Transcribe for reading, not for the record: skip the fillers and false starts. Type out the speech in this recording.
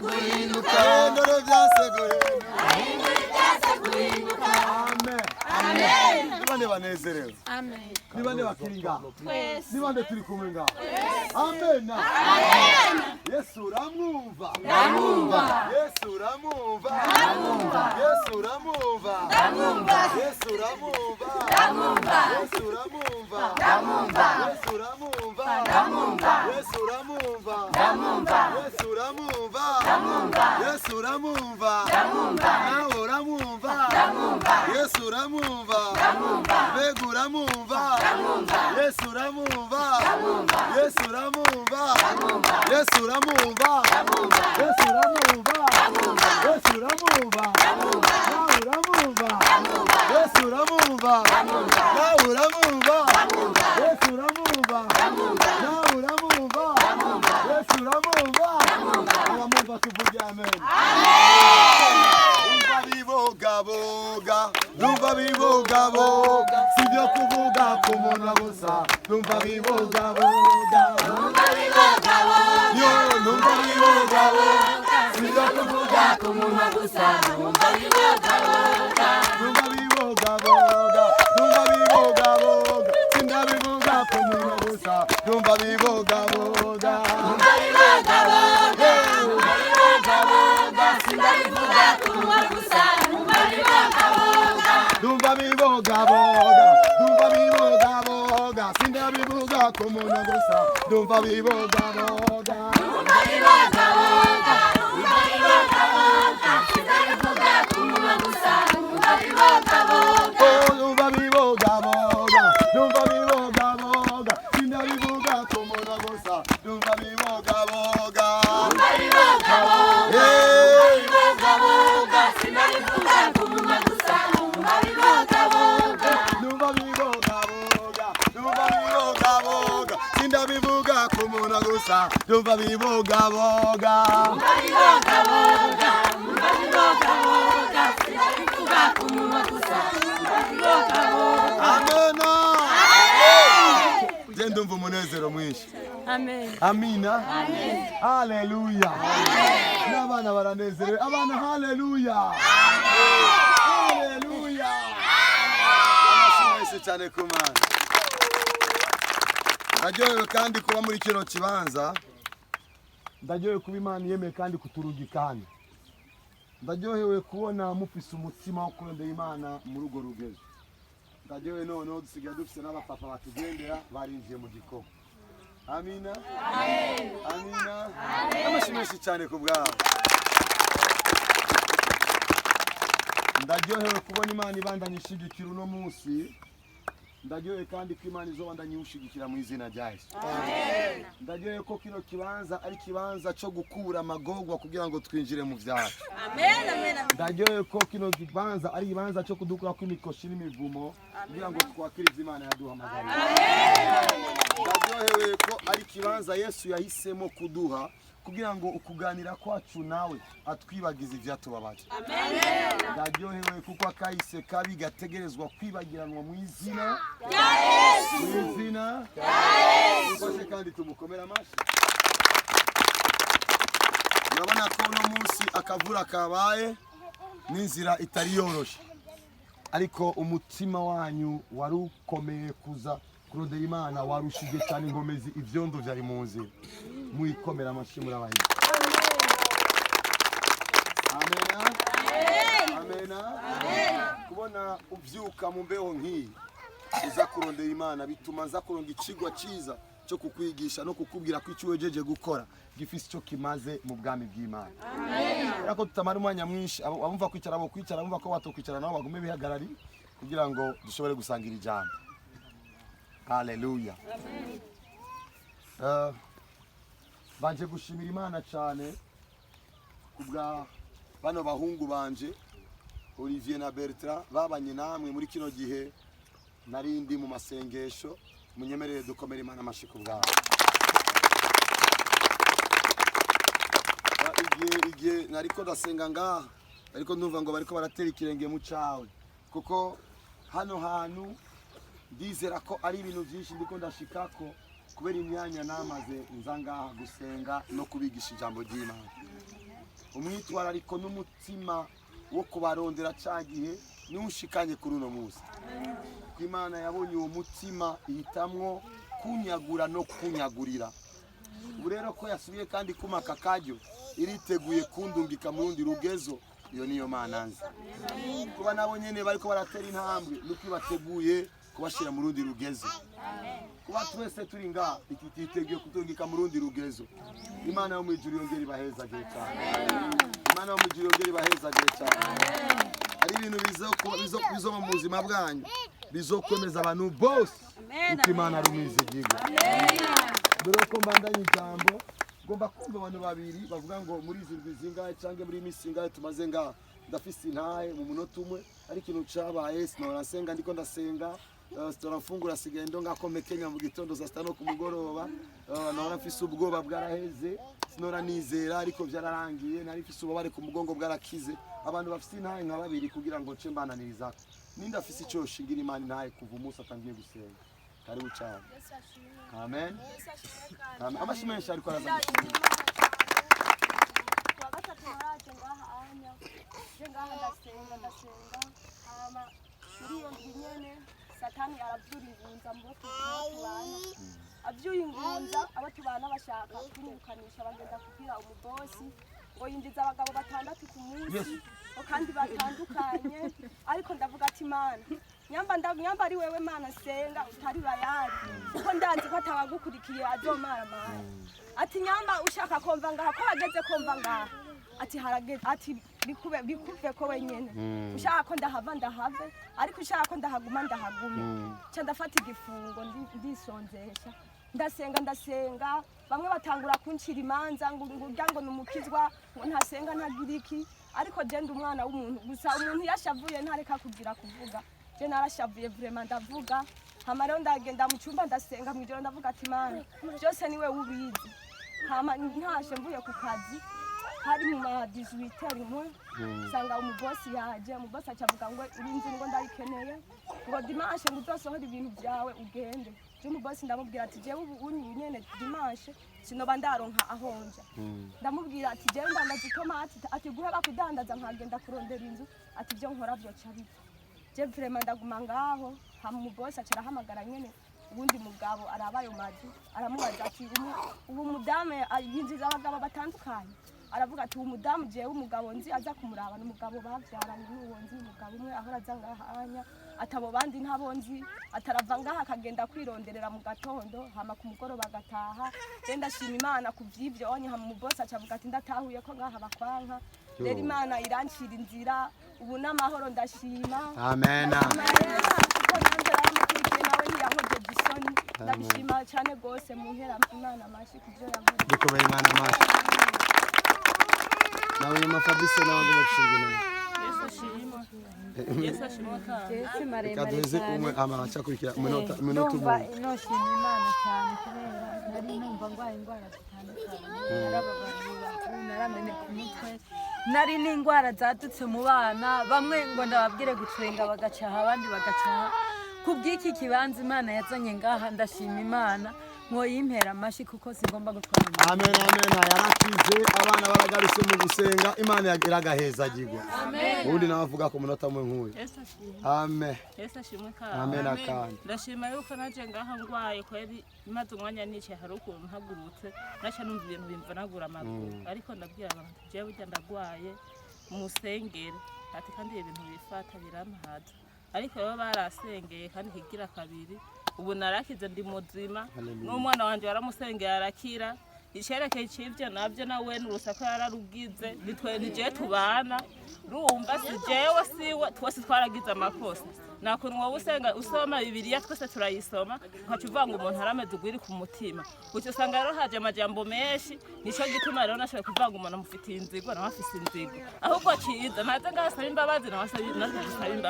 Guhinduka. Ahindura ibyanse guhinduka. Ahindura ibyanse guhinduka. Amen, amen. Ni bande banezerewe? Amen. Ni bande bakiri ngaho? Twese. Ni bande turi kumwe ngaho? Amen. Yesu uramwumva? Ndamwumva. Yesu uramwumva? Ndamwumva. Yesu uramwumva? Ndamwumva. Yesu uramwumva? Ndamwumva. Yesu uramwumva? Ndamwumva. Yesu uramwumva? Ndamwumva. Yesu uramwumva? Ndamwumva. Yesu uramwumva? Ndamwumva. Yesu uramwumva? Ndamwumva. Nawe uramwumva? Ndamwumva. Yesu uramwumva? Ndamwumva. Mbega uramwumva? Ndamwumva. Yesu uramwumva? Ndamwumva. Yesu uramwumva? Ndamwumva. Yesu uramwumva? Ndamwumva. Yesu uramwumva? Ndamwumva. Yesu uramwumva? Ndamwumva. Nawe uramwumva? Ndamwumva. Yesu uramwumva? Ndamwumva. Nawe uramwumva? Ndamwumva. Yesu uramwumva? Ndamwumva. Nawe uramwumva? Ndamwumva. Yesu uramwumva? Ndamwumva. Abamwumva tuvuge amen. Numva bibogaboga, numva bibogaboga, sibyo kuvuga ku munwa gusa, numva bibogaboga. Numva bibogaboga. Yo, numva bibogaboga, sibyo kuvuga Ku munwa gusa, numva bibogaboga. Numva bibogaboga, numva bibogaboga, sindabivuga ku munwa gusa, numva bibogaboga. Numva bibogaboga. Numva bibogaboga. Sindabivuga ku munwa gusa, numva bibogaboga. Numva bibogaboga, numva bibogaboga, sindabivuga ku munwa gusa, numva bibogaboga. Numva bibogaboga. Numva bibogaboga. Sindabivuga ku munwa gusa, numva bibogaboga. Oh, numva bibogaboga, numva bibogaboga, sindabivuga ku munwa gusa, numva bibogaboga. Numva bibogaboga. Hey! Bibogaboga. Sindabivuga ku munwa gusa, numva bibogaboga. Numva bibogaboga, numva bibogaboga, sindabivuga ku munwa gusa, numva bibogaboga. Numva bibogaboga. Numva bibogaboga. Sindabivuga ku munwa gusa, numva bibogaboga. Amena. Je ndumva umunezero mwinshi. Amen. Amina. Haleluya. N'abana baranezerewe. Abana, haleluya. Haleluya. Amashyi menshi cyane ku Mana. Ndaryohewe kandi kuba muri kino kibanza. Ndaryohewe kuba Imana yemeye kandi kuturugika hano. Ndaryohewe kubona mufise umutima wo kurondera Imana muri urwo rugezo. Ndaryohewe noneho dusigaye dufise n'abapapa batugendera, barinjiye mu gikorwa. Amina, amina. Amashyi menshi cyane ku bwabo. Ndaryohewe kubona Imana ibandanya ishigikira uno munsi. Ndaryohewe kandi ko Imana izobandanya iwushigikira mu izina rya Yesu. Ndaryohewe ko kino kibanza ari ikibanza cyo gukura amagorwa kugira ngo twinjire mu byacu. Amen. Amen. Ndaryohewe ko kino kibanza ari ikibanza cyo kudukura kw'imikoshi n'imivumo kugira ngo twakire ibyo Imana yaduhamagariye. Ndaryohewe ko ari ikibanza Yesu yahisemo kuduha kugira ngo ukuganira kwacu nawe atwibagize ivyatubabaje. Ndaryohewe kuko akahise kabi gategerezwa kwibagiranwa mu izina Rya Yesu. mu izina. Mufashe kandi tumukomere amashyi. Murabona ko uno munsi akavura kabaye n'inzira itari yoroshe, ariko umutima wanyu wari ukomeye kuza kurondera Imana, warushije cyane inkomezi ivyondo vyari mu nzira. Muyikomera amashyi, murabahiga. Amena, amena. Kubona ubyuka mu mbeho nk'iyi uza kurondera Imana bituma nza kuronga ikigwa cyiza cyo kukwigisha no kukubwira ko icyo wejeje gukora gifise icyo kimaze mu bwami bw'Imana. Kubera ko tutamara umwanya mwinshi, abumva kwicara bo kwicara, abumva ko batokwicara nabo bagume bihagarari kugira ngo dushobore gusangira ijambo. Haleluya. Banje gushimira Imana cyane kubwa bano bahungu banje Olivier na Bertrand babanye namwe muri kino gihe nari ndi mu masengesho. Munyemerere dukomere Imana amashyi ku bwabo. Igihe nariko ndasenga ngaha, ariko ndumva ngo bariko baratera ikirenge mu cawe, kuko hano hantu ndizera ko ari ibintu byinshi ndiko ndashikako kubera imyanya namaze nza ngaha gusenga no kubigisha ijambo ry'Imana. Umwitwarariko n'umutima wo kubarondera ca gihe niwushikanye kuri uno munsi, ko Imana yabonye uwo mutima ihitamwo kunyagura no kunyagurira. Ubu rero ko yasubiye kandi kumaka karyo, iriteguye kundungika mu rundi rugezo. Iyo niyo Mana nzi. Kuba nabo nyene bariko baratera intambwe, nuko ibateguye kubashira mu rundi rugezo. Kuba twese turi ngaha, twiteguye kutungika mu rundi rugezo. Imana yo mu ijuru yongera ibahezagire cyane. Imana yo mu ijuru yongera ibahezagire cyane. Hari ibintu bizoba mu buzima bwanyu bizokomeza abantu bose, kuko Imana ari umwizigirwa. Mbere yuko mbandanya ijambo, ngomba kumva abantu babiri bavuga ngo muri izi ndwi zingahe cyangwa muri iyi minsi ingahe tumaze ngaha, ndafise intahe mu munota umwe. Ari ikintu cabaye, sinahora nsenga, ndiko ndasenga, sinahora mfungura, sigaye ndo ngakomekenya mu gitondo, saa sita no ku mugoroba. Nahora mfise ubwoba, bwaraheze. Sinahora nizera, ariko byararangiye. Nari mfise ububabare ku mugongo, bwarakize. Abantu bafise intahe nka babiri kugira ngo nce mbananirizako. Ninde afise ico yoshingira Imana intahe kuva umunsi atangiye gusenga? Karibu cyane. Amen. Amen. Amashi menshi ariko araza gushima. Kuwa gatatu naraje ngaha anya, je ngaha ndasenga, ndasenga. Hama muri iyo ndwi nyene Satani aravyura ingunza mu bo tubana, avyuye ingunza abo tubana bashaka kunyirukanisha. Bagenda kubwira umubosi ngo yinjiza abagabo batandatu ku munsi, ngo kandi batandukanye. Ariko ndavuga ati: "Mana, nyamba ari wewe Mana senga utari bayari, kuko ndanzi ko atawagukurikiye azomara mana." Ati: "Nyamba ushaka komva ngaha, ko hageze komva ngaha," ati, "harageze," ati, "bikube bikuve ko wenyene ushaka ko ndahava ndahave, ariko ushaka ko ndahaguma ndahagume." Nca ndafata igifungo, ndisonzesha, ndasenga, ndasenga. Bamwe batangura kuncira imanza ngo urya ngo numukizwa, ngo ntasenga, ntagira iki. Ariko je ndi umwana w'umuntu gusa. Umuntu yashavuye ntareka kugira kuvuga. Je narashavuye vraiment, ndavuga. Hama rero ndagenda mu cyumba, ndasenga mw'ijoro, ndavuga ati: "Mana, byose niwe ubizi." Hama ntashe mvuye ku kazi, hari mu ma 18 rimwe, nsanga umubosi yaje. Umubosi aca avuga ngo iri nzu ngo ndayikeneye, ngo dimanche ngo uzosohore ibintu byawe ugende. Je umubosi ndamubwira ati: "Jewe ubu unyi nyene dimanche sinoba ndaronka ahonja." Ndamubwira ati: "Jewe ndandaza itomati." Ati: "Guheba kudandaza nkagenda kurondera inzu," ati, "ibyo nkora vyoca bipfa." Je vraiment ndaguma ngaho. Hama umubosi aca arahamagara nyene uwundi mugabo araba ayo mazu, aramubaza ati: "Ubu mudamu yinjiza abagabo batandukanye?" Aravuga ati: "Uwo mudamu, jewe umugabo nzi aza kumuraba ni umugabo bavyaranye, n'uwo nzi, umugabo umwe ahora aza ngaha anya." Atabo bandi ntabo nzi. Atarava ngaha akagenda kwironderera mu gatondo, hama ku mugoroba agataha. Je ndashima Imana ku vy'ivyo onye. Hama umubosi aca avuga ati: "Ndatahuye ko ngaha bakwanka." Rero Imana irancira inzira, ubu n'amahoro, ndashima. Amen. Kuko nanjye naramukurikiye, nawe ntiyankojeje isoni. Ndabishima cyane rwose. Muhera Imana amashyi ku byo yankoreye. Dukomeye Imana amashyi. Nawe nyuma Fabrice nawe agomba gushinga inama. Yesu ashimwe. Yesu ashimwe kandi. Jesi Reka maremare duheze cyane. umwe ama acakurikira umunota Ndumva umwe. noshima Imana cyane kubera nari numva ndwaye indwara zitandukanye, narababara urubavu, narameneka umutwe, nari n'indwara zadutse mu bana. Bamwe ngo ndababwire gucenga bagacaha, abandi bagacaha. Ku bw'iki kibanza Imana yazanye ngaha, ndashima Imana, mwoyimpera amashyi kuko singomba gutwara umuntu. Amen, amen. Yarakize, abana baragarutse mu gusenga. Imana iragahezagirwa. Ubundi nawe avuga ku munota umwe nk'uyu. Yesu ashimwe. Amen. Yesu ashimwe kandi. Amen akandi. Ndashima yuko naje ngaha ngwaye kweri, maze umwanya nicaye, hari ukuntu mpagurutse naca numva ibintu bimvunagura amaguru. Ariko ndabwira abantu, jewe burya ndagwaye, musengere. Ati kandi ibi bintu bifata birampaza. Ariko rero barasengeye kandi higira kabiri, ubu narakize, ndi muzima. N'umwana wanje waramusengeye arakira. Icerekeye c'ivyo navyo, nawe n'urusaku yararugize, nitwe nije tubana, urumva si jewe siwe, twese twaragize amakosa. Nakuntu wowe usenga usoma Bibiliya, twese turayisoma, ukaca uvuga ngo umuntu arameze ugwiri ku mutima gutyo. Usanga rero haje amajambo menshi. Nico gituma rero nashoboye kuvuga ngo umuntu amufitiye inzigo, nawe afise inzigo. Ahubwo ciza naze ngaho asaba imbabazi, nawe natwe dusaba imbabazi.